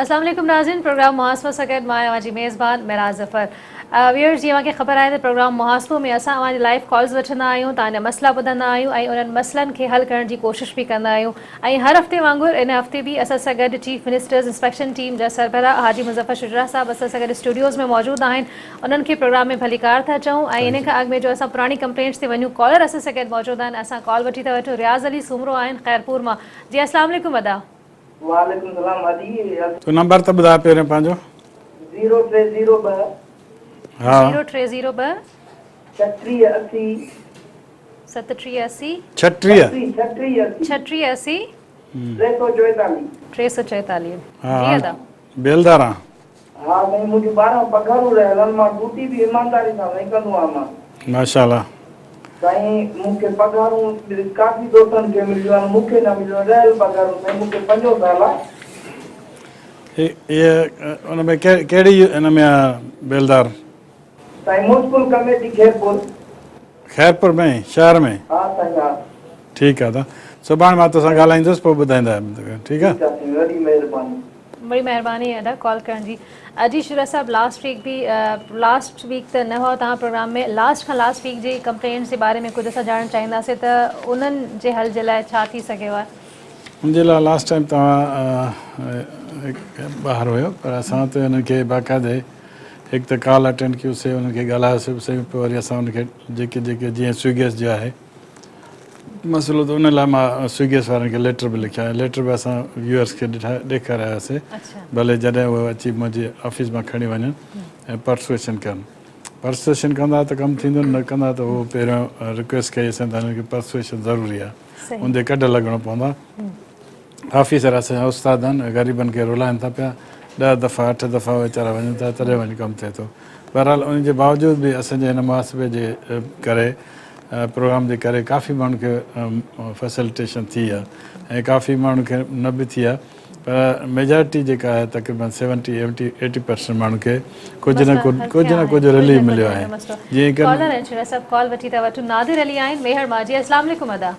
اسلام عليڪم ناظرين پروگرام محاسبو سان گڏ مان اوهان جي ميزبان معراج ظفر ويورز جيئن اوهان کي خبر آهي ته پروگرام محاسبو ۾ اسان اوهان جي لائيو ڪالز وٺندا آهيون توهان جا مسئلا ٻڌندا آهيون ۽ انهن مسئلن کي حل ڪرڻ جي ڪوشش به ڪندا آهيون ۽ هر هفتي وانگر ان هفتي به اسان سان گڏ چيف منسٽرز انسپيڪشن ٽيم جا سربراهه حاجي مظفر شجرا صاحب اسان سان گڏ اسٽوڊيوز ۾ موجود آهن انهن کي پروگرام ۾ ڀليڪار ٿا چئون ۽ ان کان اڳ ۾ جو اسان پراڻي ڪمپلينٽس تي وڃون ڪالر اسان سان گڏ موجود آهن اسان ڪال وٺي ٿا وٺون رياض علي سومرو آهن خيرپور مان جي اسلام عليڪم ادا. وعليڪم سلام ادي. تون نمبر ته ٻڌاء پهريون پنهنجو. زيرو ٽي زيرو ٻه. ها. زيرو ٽي زيرو ٻه. ڇٽيهه 80. 37 80. 36. 36 80. 36 80. 344. 344 جي ادا. بيلدار آن. ها سائين منهنجون 12 پگهارون رهيل آهن مان ڊوٽي به ايمانداري سان سائين ڪندو آهيان مان. ماشاء الله. سائين مون کي پگهارون ڪافي دوستن کي مليون آهن مون کي نه مليون آهن رهيل پگهارون سائين مون کي پنجون سال آهي. هي ان ۾ ڪهڙي ان ۾ آ بيلدار. سائين ميونسپل ڪميٽي خيرپور. خيرپور ۾ شهر ۾. ها سائين ها. ٺيڪ آ ته سڀاڻي مان توسان ڳالهائيندس پوء ٻڌائيندا ٺيڪ آ. ٺيڪ آ سائين وڏي مهرباني. وڏي مهرباني ادا ڪال ڪرڻ جي. جي شورا صاحب لاسٽ ويڪ به لاسٽ ويڪ ته نه هئا توهان پروگرام ۾ لاسٽ کان لاسٽ ويڪ جي ڪمپلينٽس جي باري ۾ ڪجهه اسان ڄاڻڻ چاهينداسين ته انهن جي حل جي لاء ڇا ٿي سگهيو آهي. ان جي لاء لاسٽ ٽائيم توهان ٻاهر هيو پر اسان ته انهن کي باقاعدي هڪ ته ڪال اٽينڊ ڪيوسي انهن کي ڳالهايوسي به سهي پوء وري اسان انهن کي جيڪي جيڪي جيئن سوئي گئس جو آهي مسئلو ته ان لاء مان سوئي گئس وارن کي ليٽر به لکيا ۽ ليٽر به اسان ويوئرس کي ڏٺا ڏيکارياسي ڀلي جڏهن اهي اچي منهنجي آفيس مان کڻي وڃن ۽ پرسويشن ڪن پرسويشن ڪندا ته ڪم ٿيندو نه ڪندا ته اهو پهريون رڪويسٽ ڪئي اسان ته هنن کي پرسويشن ضروري آهي ان جي ڪڍ لڳڻو پوندا آفيسر اسان جا استاد آهن غريبن کي رلائن ٿا پيا ڏهه دفعا اٺ دفعا ويچارا وڃن ٿا تڏهن وڃي ڪم ٿئي ٿو بهرحال ان جي باوجود به اسان جي هن محاسبي جي ڪري پروگرام جي ڪري ڪافي ماڻهن کي فيسلٽيشن ٿي آهي ۽ ڪافي ماڻهن کي نه به ٿي آهي پر ميجارٽي جيڪا آهي تقريبن سيونٽي ايونٽي ايٽي پرسنٽ ماڻهن کي ڪجهه نه ڪجهه نه ڪجهه رليف مليو آهي جيئن ڪالر آهن شرح صاحب ڪال وٺي ٿا وٺون نادر علي آهن ميهڙ مان جي اسلام عليڪم ادا.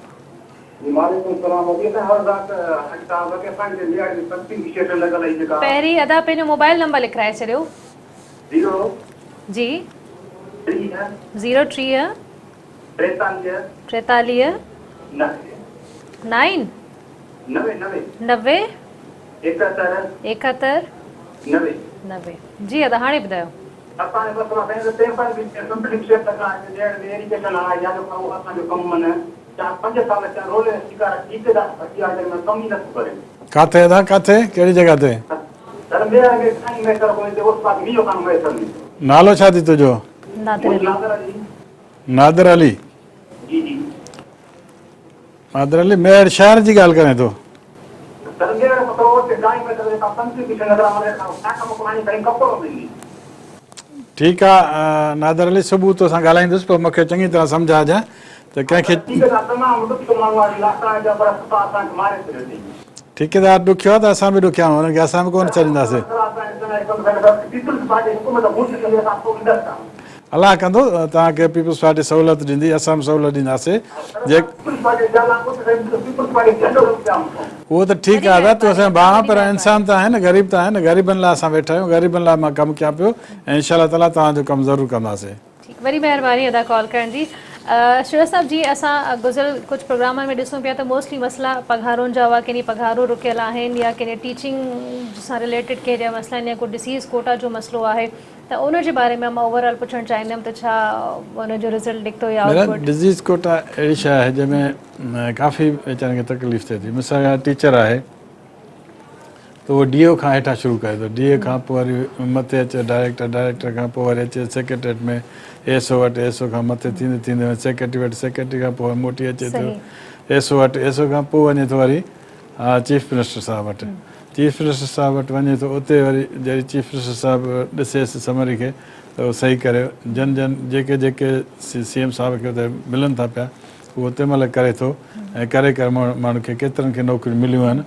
وعليڪم السلام ادي اسان هر رات حاجي صاحب کي اسان جي ميهڙ ۾ پمپنگ اسٽيشن لڳل آهي جيڪا. پهرين ادا پنهنجو موبائل نمبر لکرائي ڇڏيو. زيرو. جي. 30. زيرو 30. 43. 43. 90. نائن. 90 90. 90. 71. 71. 90. 90 جي ادا هاڻي ٻڌايو. اسان جو مسئلو سائين ته پمپنگ پمپنگ اسٽيشن لڳل آهي ميهڙ ۾ ايريگيشن آهي يا جو اسان جو ڪم من چار پنج سال ٿيا رولي شڪار ٺيڪيدار ڀڄي آيو جنھن ۾ ڪم ئي نٿو ڪري. ڪاٿي ادا ڪاٿي ڪهڙي جڳهه تي. سر ميهڙ ۾ ڪائين ميسر ڪونهي تي استاد مينهن خان ميسر ۾. نالو ڇا ٿي تنهنجو. نادر علي. نادر علي. نادر علي. جي جي. نادر علي ميهڙ شهر جي ڳالهه ڪرين ٿو. سر ميهڙ پتو اتي ڪائين ميسر جيڪا پنچي پيڇي نظر آندي کان ٽاڪ مڪماني کڻي ڪپڙو ملي. ٺيڪ آ نادر علي صبح توسان ڳالهائيندس پوء مونکي چڱي طرح سمجهائجانء ته ڪنهن کي. ٺيڪيدار تمام ڏکيو ماڻهو آهي لاکاڻي جا پر ستا اسان کي ماري ڇڏيو اٿئي. ٺيڪيدار ڏکيو آ ته اسان به ڏکيا آهيون انهن کي اسان به ڪونه ڇڏينداسين. الله ڪندو توهان کي پيپلز پارٽي سهولت ڏيندي اسان به سهولت ڏينداسين جي. اهو ته ٺيڪ آ ادا تون اسان جو ڀاء آهين پر انسان ته آهين نه غريب ته آهين نه غريبن لاء اسان ويٺا آهيون غريبن لاء مان ڪم ڪيان پيو ۽ انشاء الله تعالي توهان جو ڪم ضرور ڪنداسين. ٺيڪ وڏي مهرباني ادا ڪال ڪرڻ جي شرح صاحب جي اسان گذريل ڪجهه پروگرامن ۾ ڏسون پيا ته موسٽلي مسئلا پگهارن جا هئا ڪنهن پگهارون رڪيل آهن يا ڪنهن ٽيچنگ سان رليٽيڊ ڪنهن جا مسئلا آهن يا ڪو ڊسيز ڪوٽا جو مسئلو آهي ته ان جي باري ۾ مان اوور آل پڇڻ چاهيندم ته ڇا ان جو رزلٽ نڪتو يا آئوٽ پٽ. ڊزيز ڪوٽا اهڙي شيء آهي جنهن ۾ ڪافي ويچارن کي تڪليف ٿئي ٿي مثال ٽيچر آهي ته اهو ڊي او کان هيٺان شروع ڪري ٿو ڊي اي کان پوء وري مٿي اچي ڊائريڪٽر ڊائريڪٽر کان پوء وري اچي سيڪريٽريٽ ۾ ايس او وٽ ايس او کان مٿي ٿيندي ٿيندي وڃي سيڪريٽري وٽ سيڪريٽري کان پوء موٽي اچي ٿو ايس او وٽ ايس او کان پوء وڃي ٿو وري چيف منسٽر صاحب وٽ چيف منسٽر صاحب وٽ وڃي ٿو اتي وري جڏهن چيف منسٽر صاحب ڏسيس سمري کي ته اهو صحيح ڪري جن جن جيڪي جيڪي سي ايم صاحب کي اتي ملن ٿا پيا اهو تنهن مهل ڪري ٿو ۽ ڪري ڪري ماڻهن کي ڪيترن کي نوڪريون مليون آهن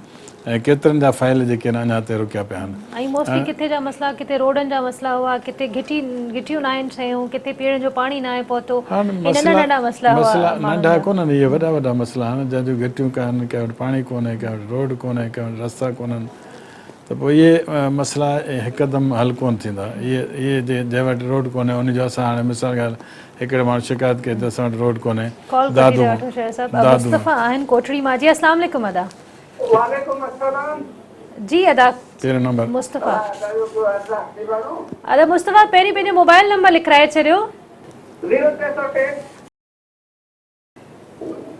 ۽ ڪيترن جا فائل جيڪي آهن اڃا تائين رڪيا پيا آهن. ۽ موسٽلي ڪٿي جا مسئلا ڪٿي روڊن جا مسئلا هئا ڪٿي گهٽي گهٽيون ناهن ٺهيون ڪٿي پيئڻ جو پاڻي ناهي پهتو هاڻ هي ننڍا مسئلا ننڍا مسئلا هئا مسئلا ماڻهن ننڍا جا. ڪونهن اهي وڏا وڏا مسئلا آهن جنهن جون گهٽيون ڪانهن ڪنهن وٽ پاڻي ڪونهي ڪنهن وٽ روڊ ڪونهي ڪنهن وٽ رستا ڪونهن. ته پوء اهي مسئلا هڪدم حل ڪونه ٿيندا. اهي اهي جنهن وٽ روڊ ڪونهي ان جو اسان هاڻي مثال ڳالهه هڪڙي ماڻهو شڪايت ڪئي ته اسان وٽ روڊ ڪونهي ڪال ڪٽي دادو ٿا مان وٺون شيخ صاحب دادو مان. مصطفيٰ آهن ڪوٽڙي مان جي اسلام عليڪم ادا. وعليڪم السلام. جي ادا پهريون نمبر. مصطفيٰ. ادا مصطفيٰ پهرين پنهنجو موبائل نمبر لکرائي ڇڏيو. زيرو ٽي سؤ ٽي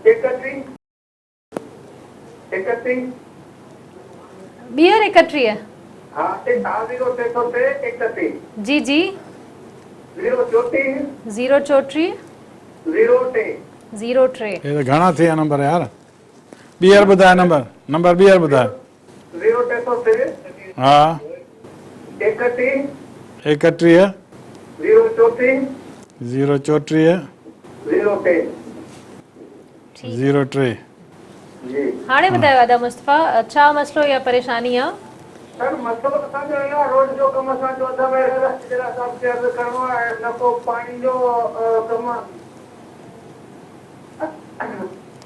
ايڪٽيهه. ايڪٽيهه. ٻيهر 31. ها ٽي ها زيرو ٽي سؤ ٽي 31. جي جي. زيرو چوٽيهه. زيرو چوٽيهه. زيرو ٽي. زيرو ٽي. هي ته گهڻا ٿي ويا نمبر يار. ٻيهر ٻڌاء نمبر نمبر ٻيهر ٻڌاء. زيرو ٽي سؤ ٽي. ها. 31. 31. زيرو چوٽيهه. زيرو چوٽيهه. زيرو ٽي. زيرو ٽي. جي. هاڻي ٻڌايو ادا مصطفيٰ ڇا مسئلو يا پريشاني آ. سر مسئلو اسان جو اهو آ روڊ جو ڪم اسان جو اڌ ۾ رهيل آ جي لاء صاحب کي عرض ڪرڻو آ ۽ نه ڪو پاڻي جو ڪم.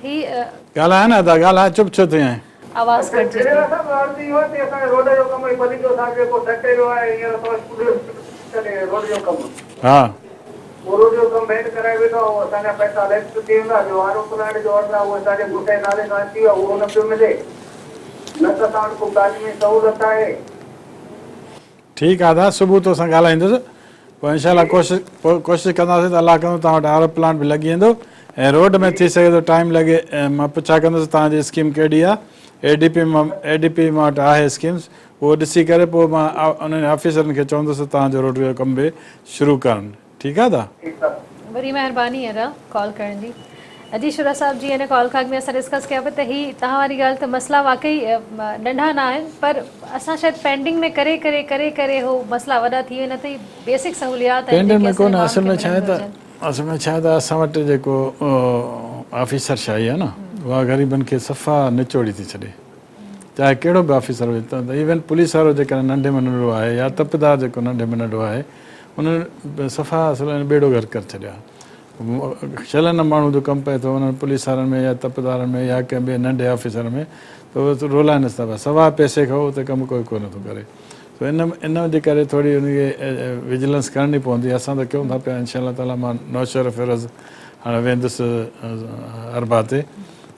هي. ڳالهاء نه ادا ڳالهاء چپ ڇو ٿي آهين. آواز ڪٽجي ٿي. صاحب عرض اهو آ ته اسان جي روڊ جو ڪم هي پليجو صاحب جيڪو ٺٽي ويو آهي هينئر سو ڇڏي روڊ جو ڪم. ها. اهو روڊ جو ڪم بينڊ ڪرائي ويندو آهي اهو اسان جا پئسا ليپس ٿي ويندا ٻيو آر او پلانٽ جو عرض آهي اهو اسان جي گهٽ جي نالي سان اچي ويو آهي اهو نه پيو ملي نه ته اسان وٽ ڪو تعليمي سهولت آهي. ٺيڪ آهي ادا صبح توسان ڳالهائيندس پوء انشاء الله ڪوشش پوء ڪوشش ڪنداسين ته الله ڪندو توهان وٽ آر او پلانٽ به لڳي ويندو ۽ روڊ ۾ ٿي سگهي ٿو ٽائيم لڳي مان پڇا ڪندس توهان جي اسڪيم ڪهڙي آهي اي ڊي پي مان اي ڊي پي مان وٽ آهي اسڪيمس اهو ڏسي ڪري پوء مان انهن آفيسرن کي چوندس ته توهان جو روڊ جو ڪم به شروع ڪرن ٺيڪ آ ادا. وڏي مهرباني ادا ڪال ڪرڻ جي. جي شورا صاحب جي ان ڪال کان اڳ ۾ اسان ڊسڪس ڪيا پئي ته هي توهان واري ڳالهه ته مسئلا واقعي ننڍا نه آهن پر اسان شايد پينڊنگ ۾ ڪري ڪري ڪري ڪري هو مسئلا وڏا ٿي ويندا ته هي بيسڪ سهوليات آهن پينڊنگ جيڪي ۾ اسان جي ڪونه ماڻهن اصل کي ۾ ملڻ ڇا آهي ته گهرجن. اصل ۾ ڇا آهي ته اسان وٽ جيڪو آفيسر شاهي آهي نه اها غريبن کي صفا نچوڙي ٿي ڇڏي. چاهي ڪهڙو به آفيسر هجي ته ايون پوليس وارو جيڪڏهن ننڍي ۾ ننڍڙو آهي يا تپيدار جيڪو ننڍي ۾ ننڍو آهي انهن صفا اصل ۾ ٻيڙو غرق ڪري ڇڏيو آهي. شل نه ماڻهو جو ڪم پئي ٿو انهن پوليس وارن ۾ يا تپيدارن ۾ يا ڪنهن ٻئي ننڍي آفيسر ۾ ته اهي رولائنس ٿا پيا سوا پئسي کان اتي ڪم ڪوئي ڪونه ٿو ڪري سو ان ان جي ڪري ٿوري ان کي وجلنس ڪرڻي پوندي اسان ته ڪيون ٿا پيا انشاء الله تعالي مان نوشهروفيروز هاڻي ويندس اربع تي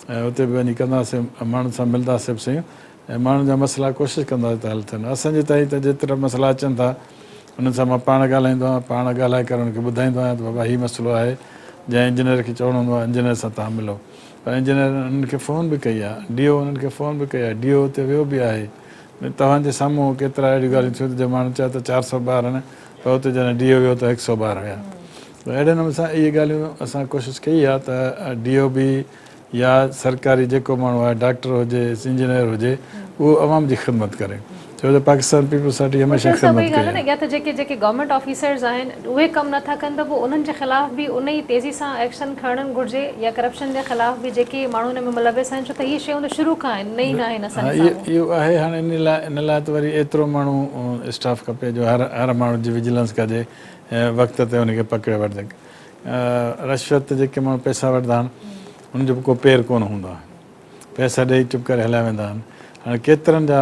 ۽ اتي به وڃي ڪنداسين ماڻهن سان ملنداسين به سهيون ۽ ماڻهن جا مسئلا ڪوشش ڪنداسين ته حل ٿين اسان جي تائين ته جيترا مسئلا اچن ٿا انهن سان مان پاڻ ڳالهائيندو آهيان پاڻ ڳالهائي ڪري انهن کي ٻڌائيندو آهيان ته بابا هي مسئلو آهي جنهن انجنيئر کي چوڻو هوندو آهي انجنيئر سان توهان ملو پر انجنيئر انهن کي فون به ڪئي آهي ڊي او انهن کي فون به ڪئي آهي ڊي او اتي ويو به آهي توهان جي سامهون ڪيترا اهڙيون ڳالهيون ٿيون ته جنهن ماڻهن چيو ته چار سو ٻار آهن پر اتي جڏهن ڊي او ويو ته هڪ سو ٻار هيا ته اهڙي نموني سان اهي ڳالهيون اسان ڪوشش ڪئي آهي ته ڊي او بي يا سرڪاري جيڪو ماڻهو آهي ڊاڪٽر هجي انجنيئر هجي اهو عوام جي خدمت ڪري ڇو ته پاڪستان پيپلز پارٽي هميشه مشير صاحب خدمت اهي ڪئي ڳالهه نه آهي. يا ته جيڪي جيڪي گورنمينٽ آفيسرز آهن اهي ڪم نه ٿا ڪن ته پوء انهن جي خلاف به ان ئي تيزي سان ايڪشن کڻڻ گهرجي يا ڪرپشن جي خلاف به جيڪي ماڻهو ان ۾ ملوث آهن ڇو ته هي شيون ته شروع کان آهن نئين نه آهن اسان ها جي سامهون. اهو آهي هاڻي ان لاء ان لاء ته وري ايترو ماڻهو اسٽاف کپي جو هر هر ماڻهو جي وجلنس ڪجي ۽ وقت تي ان کي پڪڙي وٺجي. رشوت جيڪي ماڻهو پئسا وٺندا آهن انهن جو به ڪو پير ڪونه هوندو آهي. پئسا ڏئي چپ ڪري هليا ويندا آهن. هاڻي ڪيترن جا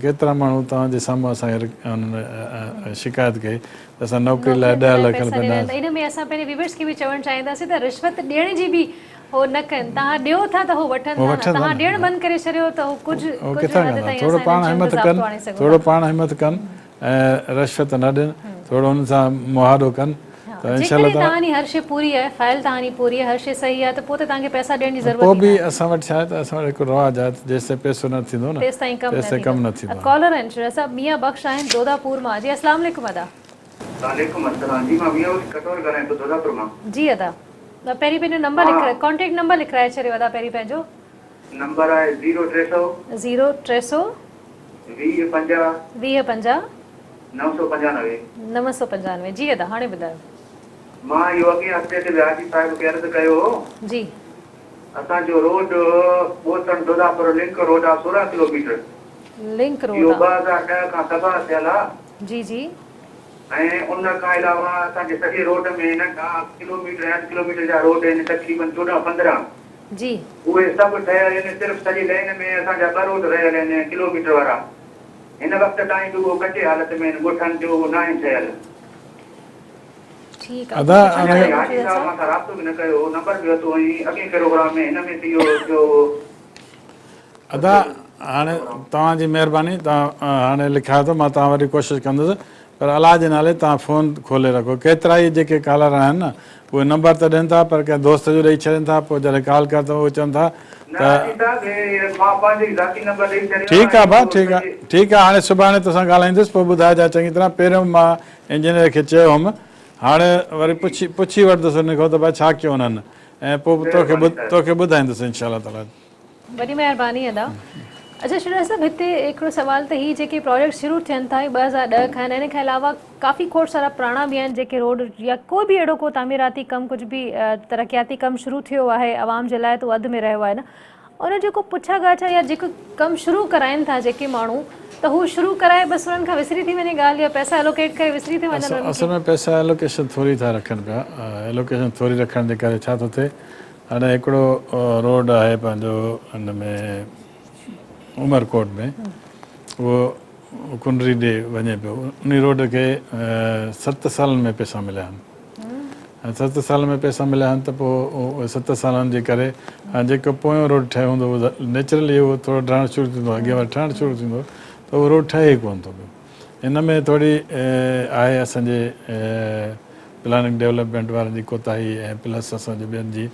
ڪيترا ماڻهو توهان جي سامهون اسان کي انهن شڪايت ڪئي ته اسان نوڪري لاء نوڪرين ڏهه لاء لک پئسا رپيا ڏيڻا آهن ڏنا. ته ان ۾ اسان پنهنجي ويورز کي به چوڻ چاهينداسين ته رشوت ڏيڻ جي به هو نه ڪن. توهان ڏيو ٿا ته هو وٺن هو ٿا نه. وٺن ٿا توهان نه. ڏيڻ بند ڪري ڇڏيو ته هو ڪجهه هو ڪجهه ڪٿان حد ڪندا. تائين ٿورو اسان پاڻ انهن شين همت تي ڪن ضابطو آڻي سگهون ٿورو ٿا. پاڻ همت ڪن ۽ رشوت نه ڏين ٿورو انهن سان مهاڏو ڪن ته انشاء الله جيڪڏهن تعالي. توهان جي هر شيء پوري آهي، فائل توهان جي پوري آهي، هر شيء صحيح آهي ته پوء ته توهان کي پئسا ڏيڻ جي ضرورت پوء ئي به ناهي. اسان وٽ ڇا آهي ته اسان وٽ هڪ رواج آهي ته جيستائين پئسو نه ٿيندو نه تيستائين ڪم نه تيستائين ڪم نه ٿيندو. ٿيندو آهي. ڪالر آهن شيرا صاحب ميان بخش آهن دوداپور مان جي اسلام عليڪم ادا. وعليڪم السلام جي مان ميان بخش ڪٽوهر ڳالهايان ٿو دوداپور مان. جي ادا پهرين پنهنجو نمبر لکرايو ڪانٽيڪٽ نمبر لکرائي ڇڏيو ادا پهرين پنهنجو. نمبر آهي زيرو ٽي سؤ. زيرو ٽي سؤ. 20 50. 20 50. 995. 995 جي ادا هاڻي ٻڌايو. مان اهو اڳئين هفتي تي به حاجي صاحب کي عرض ڪيو هو. جي. اسان جو road Bosan Dodapur link road آ 16 ڪلوميٽر. لنڪ روڊ اهو آ. 2010 کان تباهه ٿيل آ. جي جي. ۽ ان کان علاوه اسان جي سڄي روڊ ۾ ننڍا ڪلوميٽر ۽ اڌ ڪلوميٽر جا روڊ آهن تقريبن 14 15. جي. اهي سڀ ٺهيل آهن صرف سڄي لائين ۾ اسان جا ٻه روڊ رهيل آهن ڪلوميٽر وارا. هن وقت تائين به اهو ڪچي حالت ۾ آهن ڳوٺن جو اهو ناهي ٺهيل. ٺيڪ ادا آ هاڻي حاجي صاحب مان سان رابطو به نه ڪيو هو نمبر به ورتو هئائين اڳئين پروگرام ۾ هن ۾ به اهو ٿيو هو. ادا هاڻي توهان جي مهرباني توهان هاڻي لکايو ته مان توهان وري ڪوشش ڪندس پر الله جي نالي توهان فون کولي رکو ڪيترا ئي جيڪي ڪالر آهن نه اهي نمبر ته ڏين ٿا پر ڪنهن دوست جو ڏئي ڇڏين ٿا پوء جڏهن ڪال ڪر ته اهي چون ٿا نه ته حاجي صاحب هي مان پنهنجو ئي ذاتي نمبر ڏئي ڇڏيو ٺيڪ آهي آ ۽ ڀاء اهو ٺيڪ آ سڄي. ٺيڪ آ هاڻي سڀاڻي توسان ڳالهائيندس پوء ٻڌائجان چڱي طرح پهريون مان انجنيئر کي چيو هوم هاڻي وري پڇي پڇي وٺندس ان کان ته ڀاء ڇا ڪيو انهن ۽ پوء توکي مهرباني صاحب. توکي ٻڌائيندس انشاء الله تعالي. وڏي مهرباني ادا. اڇا شريف صاحب هتي هڪڙو سوال ته هي جيڪي پراجيڪٽ شروع ٿين ٿا هي 2010 کان آهن ان کان علاوه ڪافي کوڙ سارا پراڻا به آهن جيڪي روڊ يا ڪو به اهڙو ڪو تعميراتي ڪم ڪجهه به ترقياتي ڪم شروع ٿيو آهي عوام جي لاء ته اهو اڌ ۾ رهيو آهي نه ان جو ڪو پڇا ڳاڇا يا جيڪو ڪم شروع ڪرائين ٿا جيڪي ماڻهو ته هو شروع ڪرائي بس انهن کان وسري ٿي وڃي ڳالهه يا پئسا الوڪيٽ ڪري وسري ٿي وڃن انهن کي. اصل ۾ پئسا الوڪيشن ٿوري ٿا رکن پيا الوڪيشن ٿوري رکڻ جي ڪري ڇا ٿو ٿئي هاڻي هڪڙو روڊ آهي پنهنجو ان ۾ عمرڪوٽ ۾ اهو ڪنري ڏي وڃي پيو ان روڊ کي ست سالن ۾ پئسا مليا آهن ۽ ست سالن ۾ پئسا مليا آهن ته پوء اهي ست سالن جي ڪري هاڻي جيڪو پويون روڊ ٺهيو هوندو اهو نيچرلي اهو ٿورو ڊهڻ شروع ٿيندو اڳيان وري ٺهڻ شروع ٿيندو ته اهو روڊ ٺهي ئي ڪونه ٿو پيو ان ۾ ٿوري آهي اسان جي پلاننگ ڊولپمينٽ وارن جي ڪوتاهي ۽ پلس اسان جي ٻين جي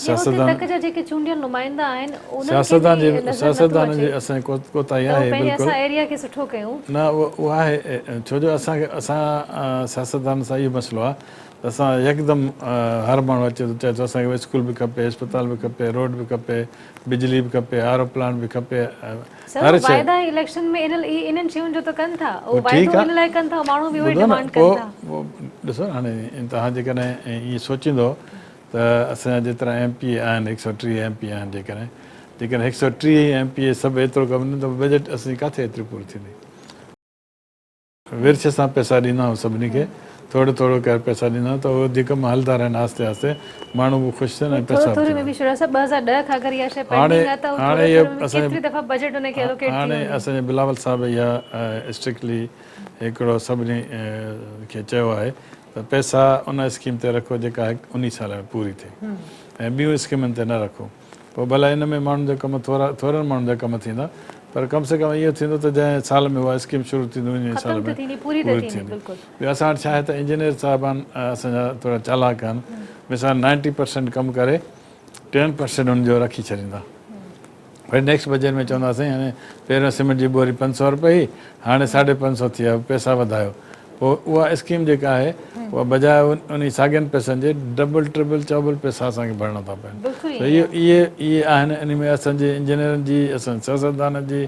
سياستدان تڪ جا جيڪي چونڊيل نمائندا آهن انهن کي سياستدان جي به نظر نٿو سياستدانن جي اچي اسان جي ڪوتاهي ته هو آهي پنهنجي بلڪل اسان ايريا کي سٺو ڪيون. نه اهو آهي ڇو جو اسان کي اسان سياستدانن سان اهو مسئلو آهي ته اسان يڪدم هر ماڻهو اچي ٿو چئي ٿو اسان کي اسڪول به کپي اسپتال به کپي روڊ به کپي بجلي به کپي آر او پلانٽ به کپي سر هر اهو شيء واعدا اليڪشن ۾ ان انهن شين جو ته ڪن ٿا اهو پوء ٺيڪ واعدو آ ان لاء ڪن ٿا ماڻهو به اهو ئي ٻڌو نه ڊمانڊ ڪن پوء ٿا. پوء ڏسو نه هاڻي توهان جيڪڏهن ائين سوچيندو ته اسان جا جيترا ايم پي اي آهن هڪ سئو 30 ايم پي آهن جيڪڏهن جيڪڏهن هڪ سئو 30 ئي ايم پي اي سڀ ايترو ڪم ڏين ته بجيٽ اسان جي ڪاٿي ايتري پوري ٿيندي. ورڇ سان پئسا ڏيندا آهيون سڀني کي ٿورو ٿورو ڪري پئسا ڏيندا آهيون ته اهي وڌيڪ ڪم هلندا رهن آهستي آهستي ماڻهو به خوش ٿين ۽ ٿورو پئسا به ٿوري ٿي ۾ به وڃن. شورا صاحب 2010 کان اگر اها شيء هاڻي پينڊنگ آهي ته هاڻي ٿورو اهو ٿوري ۾ اسان ڪيتري دفعا بجيٽ ان کي الوڪيٽ ٿي هاڻي هوندي. اسان جي بلاول صاحب اها اسٽرڪٽلي هڪڙو سڀني کي چيو آهي ته پئسا ان اسڪيم تي رکو جيڪا هڪ انهي سال ۾ پوري ٿئي ۽ ٻيون اسڪيمن تي نه رکو. پوء ڀلا ان ۾ ماڻهن جا ڪم ٿورا ٿورن ماڻهن جا ڪم ٿيندا پر ڪم سي ڪم اهو ٿيندو ته جنهن سال ۾ اها اسڪيم شروع ٿيندي انهي سال ختم ۾ ته ٿيندي پوري ته پوري ٿيندي ٿيندي. بلڪل. ٻيو اسان وٽ ڇا آهي ته انجنيئر صاحبان اسان جا ٿورا چالاڪ آهن مثال نائنٽي پرسنٽ ڪم ڪري ٽين پرسنٽ ان جو رکي ڇڏيندا وري نيڪسٽ بجيٽ ۾ چوندا سائين هاڻي پهريون سيمنٽ جي ٻوري 500 روپئي هئي هاڻي 550 ٿي آهي پئسا وڌايو پوء اها اسڪيم جيڪا آهي اها بجاء انهي ساڳين پئسن جي ڊبل ٽربل چوبل پئسا اسان کي ڀرڻا ٿا پون ته اهي اهي اهي آهن انهي ۾ اسان جي انجنيئرن جي اسان جي سياستدانن جي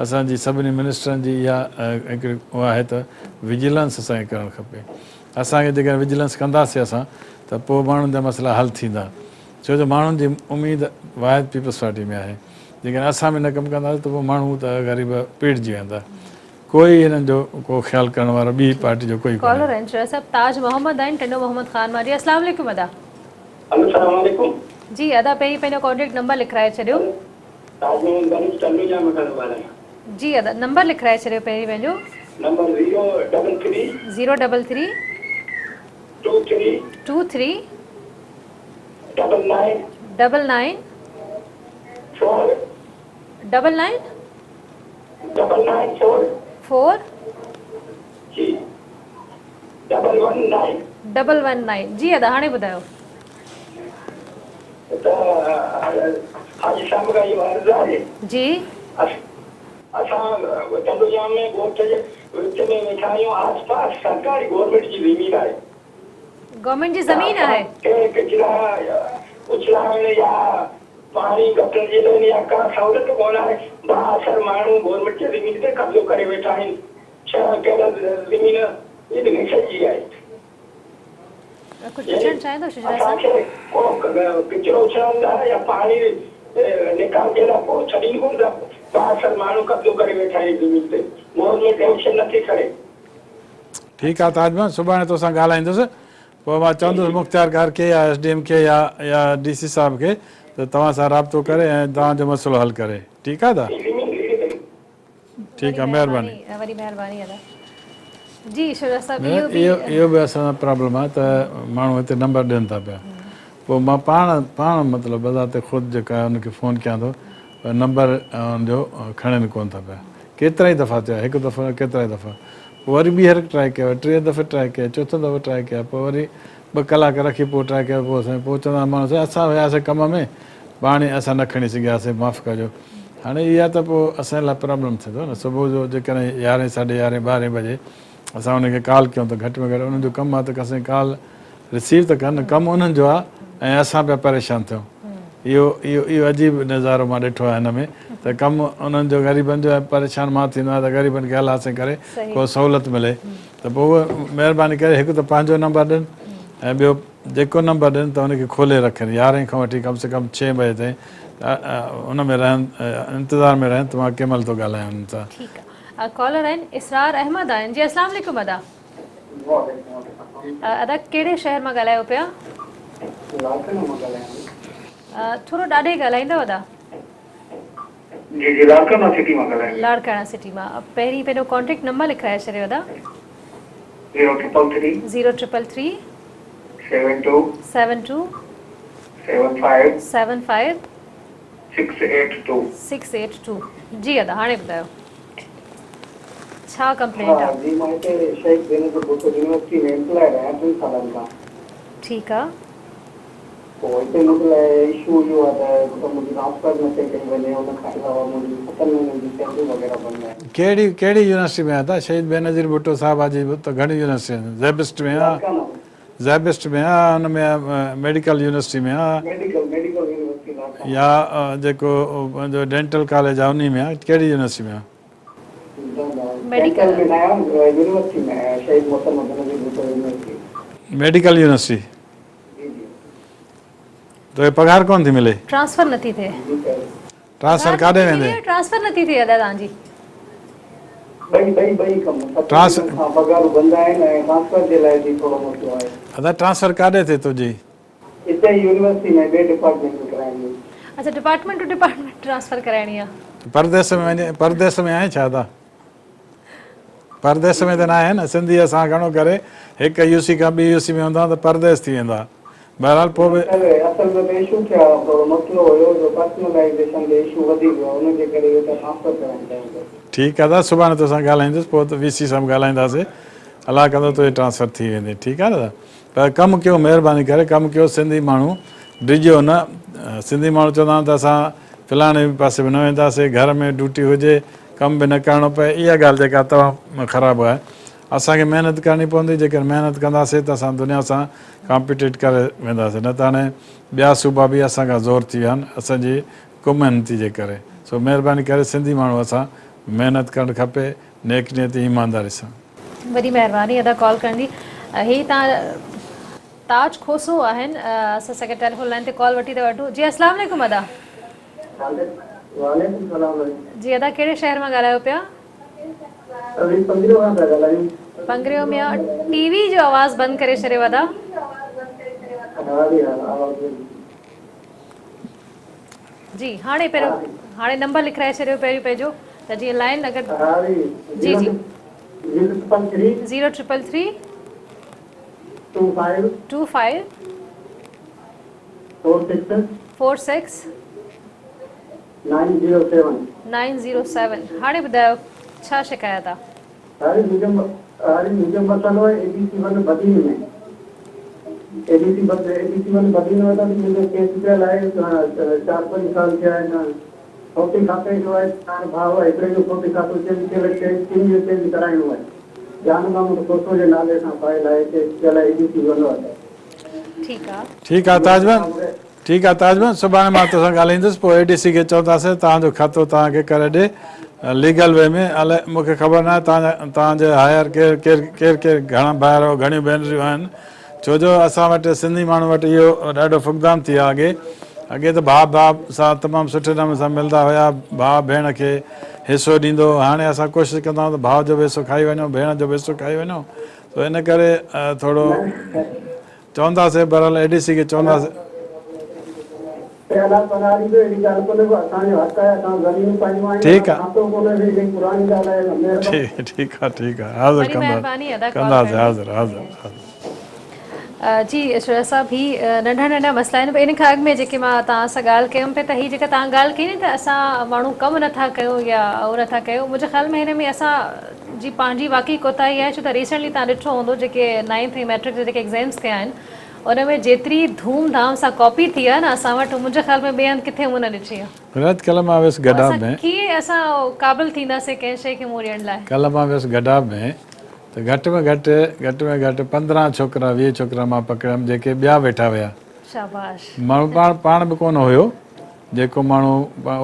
اسان جي سڀني منسٽرن جي اها هڪڙي اها آهي ته وجيلنس اسان کي ڪرڻ کپي اسان کي جيڪڏهن وجيلنس ڪنداسي اسان ته پوء ماڻهن جا مسئلا حل ٿيندا ڇو جو ماڻهن جي اميد واحد پيپلز پارٽي ۾ آهي جيڪڏهن اسان به نه ڪم ڪنداسين ته پوء ماڻهو ته غريب پيڙجي ويندا ڪوئي هنن جو ڪو خيال ڪرڻ وارو ٻي پارٽي جو ڪوئي ڪونهي. ڪالر آهن شيخ صاحب تاج محمد آهن ٽنڊو محمد خان مان جي اسلام عليڪم ادا. الو سلام عليڪم. جي ادا پهرين پنهنجو ڪانٽيڪٽ نمبر لکرائي ڇڏيو. تاج محمد بلوچ ٽنڊو ڄام کان ٿو ڳالهايان. جي ادا نمبر لکرائي ڇڏيو پهرين پنهنجو. Number zero double three. Zero double three. Two three. Two three. Double nine. Double nine. Four. Double nine. Double nine four. Four. جي ڊبل ون نائين. ڊبل ون نائين جي ادا هاڻي ٻڌايو. ته حاجي صاحب کان اهو عرض آهي. جي. اسان ٽنڊو ڄام ۾ ڳوٺ جي وچ ۾ ويٺا آهيون آس پاس سرڪاري گورنمينٽ جي زمين آهي. گورنمينٽ جي زمين آهي. ڪنهن ڪچرا اڇلائڻ يا پاڻي گٽر جي لين يا ڪا سهولت ڪونه آهي، بااثر ماڻهو گورنمينٽ جي زمين تي قبضو ڪري ويٺا آهن، ڇهه ايڪڙ زمين ايڊميشن جي آهي. ڪجهه پڇڻ چاهيندو شجرا اسان صاحب؟ کي ڪو ڪچرو اڇلائڻ لاء يا پاڻي نيڪال جي لاء ڪو ڇڏين ڪونه ٿا، بااثر ماڻهو قبضو ڪري ويٺا آهن زمين تي، گورنمينٽ ايڪشن نٿي کڻي. ٺيڪ آ تاج مان سڀاڻي توسان ڳالهائيندس پوء مان چوندس مختيارڪار کي يا ايس ڊي ايم کي يا يا ڊي سي صاحب کي ته توهان سان رابطو ڪري ۽ توهان جو مسئلو حل ڪري ٺيڪ آ ادا. ٺيڪ آ مهرباني. وڏي مهرباني ادا. جي شجاع صاحب اهو به اهو به اسان سان پرابلم آهي ته ماڻهو هتي نمبر ڏين ٿا پيا پوء مان پاڻ پاڻ مطلب بذات خود جيڪا آهي ان کي فون ڪيان ٿو پر نمبر ان جو کڻن ڪون ٿا پيا ڪيترا ئي دفعا ٿيو آهي هڪ دفعو نه ڪيترا ئي دفعا پوء وري ٻيهر ٽرائي ڪيو ٽئين دفعي ٽرائي ڪيو چوٿون دفعو ٽرائي ڪيو پوء وري ٻه ڪلاڪ رکي پوء ٽرائي ڪيو پوء سائين پوء چوندا ماڻهو سائين اسان وياسي ڪم ۾ پاڻي اسان نه کڻي سگهياسي معاف ڪجو هاڻي اها ته پوء اسان لاء پرابلم ٿئي ٿو نه صبح جو جيڪڏهن يارهين ساڍي يارهين ٻارهين بجي اسان انهن کي ڪال ڪيون ته گهٽ ۾ گهٽ انهن جو ڪم آهي ته اسان جي ڪال رسيو ته ڪن ڪم انهن جو آهي ۽ اسان پيا پريشان ٿيون اهو اهو اهو عجيب نظارو مان ڏٺو آهي هن ۾ ته ڪم انهن جو غريبن جو ۽ پريشان مان ٿيندو آهيان ته غريبن کي الله سائين ڪري ڪو سهولت ملي ته پوء اهي مهرباني ڪري هڪ ته پنهنجو نمبر ڏين ۽ ٻيو جيڪو نمبر ڏين ته ان کي کولي رکن يارهين کان وٺي ڪم سي ڪم ڇهين بجي تائين ان ۾ رهن انتظار ۾ رهن ته مان ڪنهن مهل ٿو ڳالهايان انهن سان. ٺيڪ آ ڪالر آهن اسرار احمد آهن جي اسلام عليڪم ادا. وعليڪم السلام. ادا ڪهڙي شهر مان ڳالهايو پيا. لاڙڪاڻي مان ڳالهايان ٿو. ٿورو ڏاڍي ڳالهائيندو ادا. جي جي لاڙڪاڻا سٽي مان ڳالهايان ٿو. لاڙڪاڻا سٽي مان پهرين پنهنجو ڪانٽيڪٽ نمبر لکرائي ڇڏيو ادا. Zero triple three. Zero triple three. Seven two. Seven two. Seven five. Seven five. Six eight two. Six eight two جي ادا هاڻي ٻڌايو ڇا ڪمپلينٽ آ. ها جي مان هتي شهيد بينظير ڀٽو يونيورسٽي ۾ ايمپلائيڊ آهيان ٽن سالن کان. ٺيڪ آ. پوء هتي منهنجي لاء اشو اهو آهي ته هڪ ته منهنجي ٽرانسفر نه پئي ڪئي وڃي ان کان علاوه منهنجي ستن مهينن جي سيلري وغيره بند آهي. ڪهڙي ڪهڙي يونيورسٽي ۾ آهي ادا شهيد بينظير ڀٽو صاحب جي ته گهڻيون يونيورسٽيون آهن زيبسٽ ۾ آ لاڙڪاڻو. زيبسٽ ۾ آ ان ۾ ميڊيڪل يونيورسٽي ۾ آ ميڊيڪل ميڊيڪل يونيورسٽي لاڙڪاڻو. يا جيڪو پنهنجو ڊينٽل ڪاليج آ انهي ۾ آ ڪهڙي يونيورسٽي ۾ آ. نه نه ڊينٽل ۾ نه آهيان يونيورسٽي ۾ آهيان شهيد محترمه Benazir Bhutto university. Medical university. جي جي. توکي پگهار ڪونه ٿي ملي. ٽرانسفر نٿي ٿئي. جي سر. ٽرانسفر ڪاڏي ويندي. ٽرانسفر نٿي ٿئي ادا توهان جي. ٻئي ٻئي ٻئي ڪم ستن ڏينهن کان پگهارون بند آهن ۽ ٽرانسفر جي لاء به ٿورو مسئلو آهي. ادا ٽرانسفر ڪاڏي ٿئي تنهنجي. اتي ئي يونيورسٽي ۾ ٻئي ڊپارٽمينٽ ۾ ڪرائڻي هئي. اڇا ڊپارٽمينٽ ٽو ڊپارٽمينٽ ٽرانسفر ڪرائڻي آ. پرديس ۾ وڃي پرديس ۾ آهين ڇا ادا. پرديس ۾ ته ناهي نه سنڌي اسان گهڻو ڪري هڪ يو سي کان ٻي يو سي ۾ هوندا ته پرديس ٿي ويندا بهرحال پوء به. سر اصل ۾ ته اشو ٿيا ٿورو مسئلو هيو جو پرسنلائيزيشن تي اشو وڌي ويو آهي ان جي ڪري اهو ته ٽرانسفر ڪرائڻ چاهيون پيا. ٺيڪ آ ادا سڀاڻي توسان ڳالهائيندس پوء ته وي سي سان به ڳالهائينداسي الله ڪندو تنهنجي ٽرانسفر ٿي ويندي ٺيڪ آ نه ادا پر ڪم ڪيو مهرباني ڪري ڪم ڪيو سنڌي ماڻهو ڊڄو نه سنڌي ماڻهو چوندا آهن ته اسان فلاڻي پاسي به نه وينداسي گهر ۾ ڊيوٽي هجي ڪم به نه ڪرڻو پئي اها ڳالهه جيڪا تمام خراب آهي اسان کي محنت ڪرڻي پوندي جيڪڏهن محنت ڪنداسي ته اسان دنيا سان ڪامپيٽيٽ ڪري وينداسي نه ته هاڻي ٻيا صوبا به اسان کان زور ٿي ويا آهن اسان جي ڪم محنتي جي ڪري سو مهرباني ڪري سنڌي ماڻهو اسان محنت ڪرڻ کپي نيڪ نيتي ايمانداري سان. وڏي مهرباني ادا ڪال ڪرڻ جي هي تان تاج کوسو آهن اسان سان ٽيليفون لائن تي ڪال وٺي ٿا وٺون جي اسلام عليڪم ادا. وعليڪم سلام جي ادا ڪهڙي شهر مان ڳالهايو پيا. اسين پنگريو کان پيا ڳالهايون. پنگريو ۾ ٽي وي جو آواز بند ڪري ڇڏيو ادا. ها جي ها آواز بند. جي هاڻي پهريون هاڻي نمبر لکرائي ڇڏيو پهريون پنهنجو ته جيئن لائن اگر ها جي جي جي zero triple three zero triple three two five two five four six four six nine zero seven nine zero seven هاڻي ٻڌايو ڇا شڪايت آ. هاري منهنجو هاري منهنجو مسئلو آهي اي بي سي ون بدين ۾ اي بي سي اي بي سي ون بدين ۾ ته منهنجو ڪيس پيل آهي چار پنج سال ٿيا آهن فوتي کاتي جو آهي چار ڀاء هڪڙي جو فوتي کاتو چينج ٿيل ٽن جو چينج ڪرائڻو آهي جان محمد کوسو جي نالي سان فائل آهي ڪيس پيل آهي اي بي سي ون وٽ. ٺيڪ آ. ٺيڪ آ تاج بند ٺيڪ آ تاج بند سڀاڻي مان توسان ڳالهائيندس پوء اي ڊي سي کي چونداسين توهان جو کاتو توهان کي ڪري ڏي ليگل وي ۾ الائي مون کي خبر ناهي توهان جا توهان جي هائر ڪير ڪير ڪير ڪير گهڻا ڀائر گهڻيون ڀينريون آهن ڇو جو اسان وٽ سنڌي ماڻهو وٽ اهو ڏاڍو فقدان ٿي ويو آهي اڳي اڳي ته ڀاء ڀاء سان تمام سٺي نموني سان ملندا هيا ڀاء ڀيڻ کي حصو ڏيندو هو هاڻي اسان ڪوشش ڪندا آهيون ته ڀاء جو به حصو کائي وڃون ڀيڻ جو به حصو کائي وڃون سو ان ڪري ٿورو چونداسين بهرحال اي ڊي سي کي چونداسين. ته الله پناهه ڏيندو اهڙي ڳالهه ڪونهي ڪو اسان جو حق آهي اسان زمينون پنهنجون آهن ٺيڪ آ. کاتو ڪونهي سي هي پراڻي ڳالهه آهي مهرباني. ٺيڪ آ ٺيڪ آ حاضر وڏي ڪندا مهرباني ادا ڪال ڪنداسي ڪرڻ جي. حاضر حاضر حاضر. جي شريا صاحب هي ننڍا ننڍا مسئلا آهن پر ان کان اڳ ۾ جيڪي مان توهان سان ڳالهه ڪيم پئي ته هي جيڪا توهان ڳالهه ڪئي نه ته اسان ماڻهو ڪم نٿا ڪيون يا اهو نٿا ڪيون منهنجي خيال ۾ هن ۾ اسان جي پنهنجي واقعي ڪوتاهي آهي ڇو ته ريسنٽلي توهان ڏٺو هوندو جيڪي نائنٿ ۽ ميٽرڪ جا جيڪي ايگزامس ٿيا آهن ان ۾ جيتري ڌوم ڌام سان ڪاپي ٿي آهي نه اسان وٽ منهنجي خيال ۾ ٻئي هنڌ ڪٿي مون نه ڏٺي آهي. رات ڪلهه مان ويس گڏاب اسان ۾. ڪيئن اسان قابل ٿينداسين ڪنهن شيء کي منهن ڏيڻ لاء. ڪلهه مان ويس گڏاب ۾ ته گهٽ ۾ گهٽ گهٽ ۾ گهٽ 15 ڇوڪرا 20 ڇوڪرا مان پڪڙيم جيڪي ٻيا ويٺا هيا. شاباش. ماڻهو پاڻ پاڻ به ڪونه هيو جيڪو ماڻهو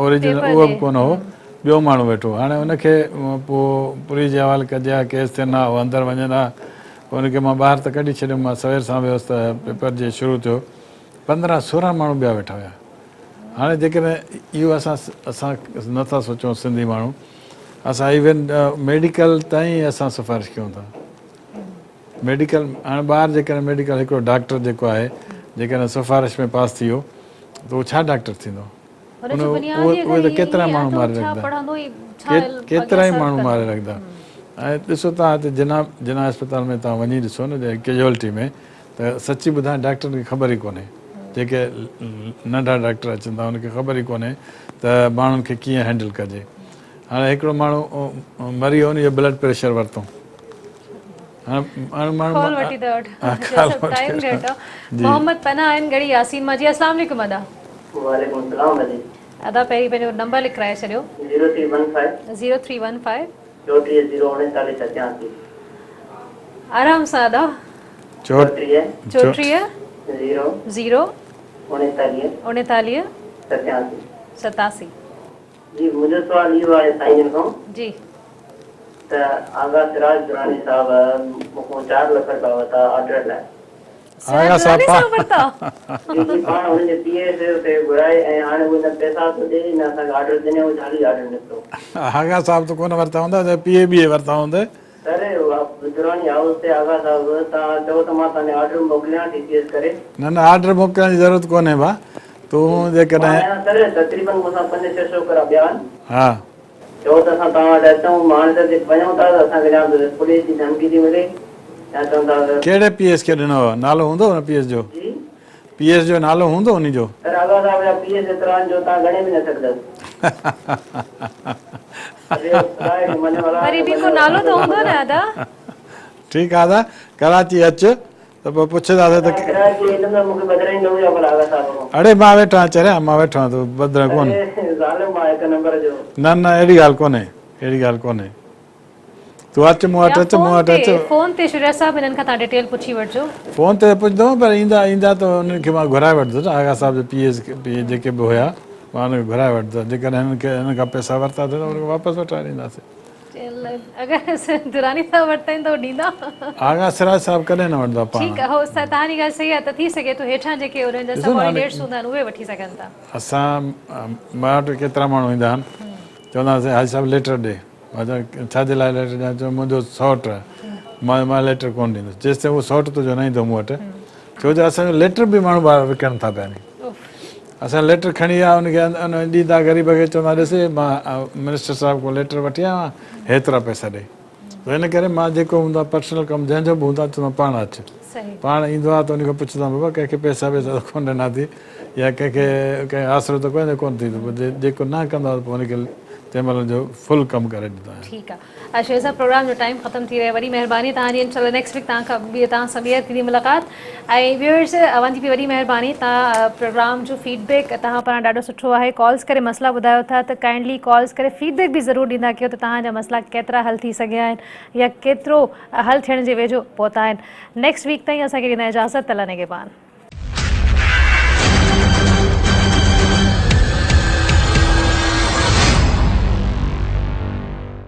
اوريجنل پيپر اهو به ڏي. ڪونه هو ٻيو ماڻهو ويٺو هاڻي ان کي پوء پوليس جي حوالي ڪجي ها ڪيس ٿين ها هو اندر وڃن ها پوء ان کي مان ٻاهر ته ڪڍي ڇڏيم مان سوير سان ويس ته پيپر جي شروع ٿيو 15 16 ماڻهو ٻيا ويٺا هيا هاڻي جيڪڏهن اهو اسان اسان نٿا سوچون سنڌي ماڻهو اسان ايون ميڊيڪل تائين اسان سفارش ڪيون ٿا ميڊيڪل هاڻي ٻاهر جيڪڏهن ميڊيڪل هڪڙو ڊاڪٽر جيڪو آهي جيڪڏهن سفارش ۾ پاس ٿي ويو ته اهو ڇا ڊاڪٽر ٿيندو هن جو بنياد ئي اهي اگر ته ائين ڪيترا آهي ماڻهو ته ماري ڇا رکندا پڙهندو ۽ ڇا ڪيترا اڳيان ئي سرو ماڻهو ڪندو. ماري رکندا ۽ ڏسو توهان هتي جناح جناح اسپتال ۾ توهان وڃي ڏسو نه ڪيجوئلٽي ۾ ته سچي ٻڌايان ڊاڪٽرن کي خبر ئي ڪونهي جيڪي ننڍا ڊاڪٽر اچن ٿا انهن کي خبر ئي ڪونهي ته ماڻهن کي ڪيئن هينڊل ڪجي هاڻي هڪڙو ماڻهو مري ويو ان جو بلڊ پريشر ورتو هاڻي ماڻهو کول وٺي ٿا وٺ ٽائيم گهٽ آ محمد پناهه آهن ڳڙهي ياسين مان جي اسلام عليڪم ادا. وعليڪم السلام باجي. ادا پهرين پنهنجو نمبر لکرائي ڇڏيو. Zero three one five. Zero three one five. 34 zero 39 87. آرام سان ادا. 34. 34. زيرو. زيرو. 39. 39. 87. 87. جي منهنجو سوال اهو آهي سائين جن کان. جي. ته آغا سراج دراني صاحب مون کان 4 لک رپيا ورتا آرڊر لاء. آغا سراج صاحب دراني صاحب ورتا؟ جي جي پاڻ هن جي پي ايس کي گهرائي ۽ هاڻي هو نه پئسا ٿو ڏي نه اسان کي آرڊر ڏني هو جعلي آرڊر نڪتو. آغا صاحب ته ڪونه ورتا هوندا جا پي اي بي اي ورتا هوندي. سر دراني هائوس تي آغا صاحب توهان چئو ته مان توهان ڏي آرڊر موڪليان ٽي سي ايس ڪري. نه نه آرڊر موڪلڻ جي ضرورت ڪونهي ڀا تون جيڪڏهن. مان آهيان سر تقريبن مون سان پنج ڇهه ڇوڪرا ٻيا آهن. ها. چئو ته اسان توهان وٽ اچون هاڻي ته جي وڃون ٿا ته اسان کي يا ته پوليس جي ڌمڪي ٿي ملي يا چون ٿا ته. ڪهڙي پي ايس کي ڏنو هو نالو هوندو ان پي ايس جو؟ جي. پي ايس جو نالو هوندو انهي جو؟ سر آغا صاحب جا پي ايس ايترا آهن جو توهان ڳڻي به نه سگهندؤ. وري به ڪو نالو ته هوندو نه ادا. ٺيڪ آ ادا ڪراچي اچ ته پوء پڇنداسين ته. ڪراچي ايندم ته مونکي ٻڌرائيندؤ يا ڀلا آغا صاحب کان. اڙي مان ويٺو آهيان چريا مان ويٺو آهيان تون ٻڌرائين ڪونه. اڙي ظالم آ هڪ نمبر جو. نه نه اهڙي ڳالهه ڪونهي اهڙي ڳالهه ڪونهي تون اچ مون وٽ يا اچ مون فون وٽ تي اچ. فون تي شريا صاحب هنن کان توهان ڊيٽيل پڇي وٺجو. فون تي ته پڇندم پر ايندا ايندا ته انهن کي مان گهرائي وٺندس آغا صاحب جو پي ايس پي جيڪي به هيا مان انهن کي گهرائي وٺندس جيڪڏهن هنن کي هنن کان پئسا ورتا اٿئي ته انهن کي واپس وٺرائي ڏينداسين. اگر دراني صاحب ورتا آهن ته هو ڏيندا. آغا سراج صاحب ڪڏهن نه وٺندا پاڻ. ٺيڪ آهي هو توهان جي ڳالهه صحيح آهي ته ٿي سگهي ٿو هيٺان جيڪي انهن جا ڏسو نه هاڻي سبارڊينيٽس هوندا آهن اهي وٺي سگهن ٿا. اسان مان وٽ ڪيترا ماڻهو ايندا آهن چوندا آهن سائين حاجي صاحب ليٽر ڏي. مان چيو ڇا جي لاء ليٽر ڏيان؟ چيو منهنجو سئوٽ آهي. مان چيو مان ليٽر ڪونه ڏيندس جيستائين اهو سئوٽ تنهنجو نه ايندو مون وٽ. ڇو جو اسان جو ليٽر به ماڻهو ٻاهر وڪڻن ٿا پيا ني. اسان ليٽر کڻي ويا ان کي ڏيندا غريب کي چوندا ڏس مان منسٽر صاحب کان ليٽر وٺي آيو آهيان هيترا پئسا ڏي. ته ان ڪري مان جيڪو هوندو آهي پرسنل ڪم جنهن جو به هوندو آهي چوندو آهيان پاڻ اچ. پاڻ ايندو آهي ته ان کان پڇندو آهيان بابا ڪنهن کي پئسا وئسا ته ڪونه ڏنا اٿئي يا ڪنهن کي ڪنهن آسرو ته ڪونه ڪونه ٿيندو پوء جيڪو نه ڪندو آهي ته پوء ان کي تنهن مهل ان جو فل ڪم ڪري ڏيندو آهيان. ٺيڪ آ شيخ صاحب پروگرام جو ٽائيم ختم ٿي رهيو وڏي مهرباني توهان جي انشاء الله نيڪسٽ ويڪ توهان کان ٻي توهان سان ٻيهر ٿيندي ملاقات ۽ ويورز اوهان جي به وڏي مهرباني توهان پروگرام جو فيڊ بيڪ توهان پاران ڏاڍو سٺو آهي ڪالز ڪري مسئلا ٻڌايو ٿا ته ڪائنڊلي ڪالز ڪري فيڊ بيڪ به ضرور ڏيندا ڪيو ته توهان جا مسئلا ڪيترا حل ٿي سگهيا آهن يا ڪيترو حل ٿيڻ جي ويجهو پهتا آهن نيڪسٽ ويڪ تائين اسان کي ڏيندا اجازت الله نگهبان.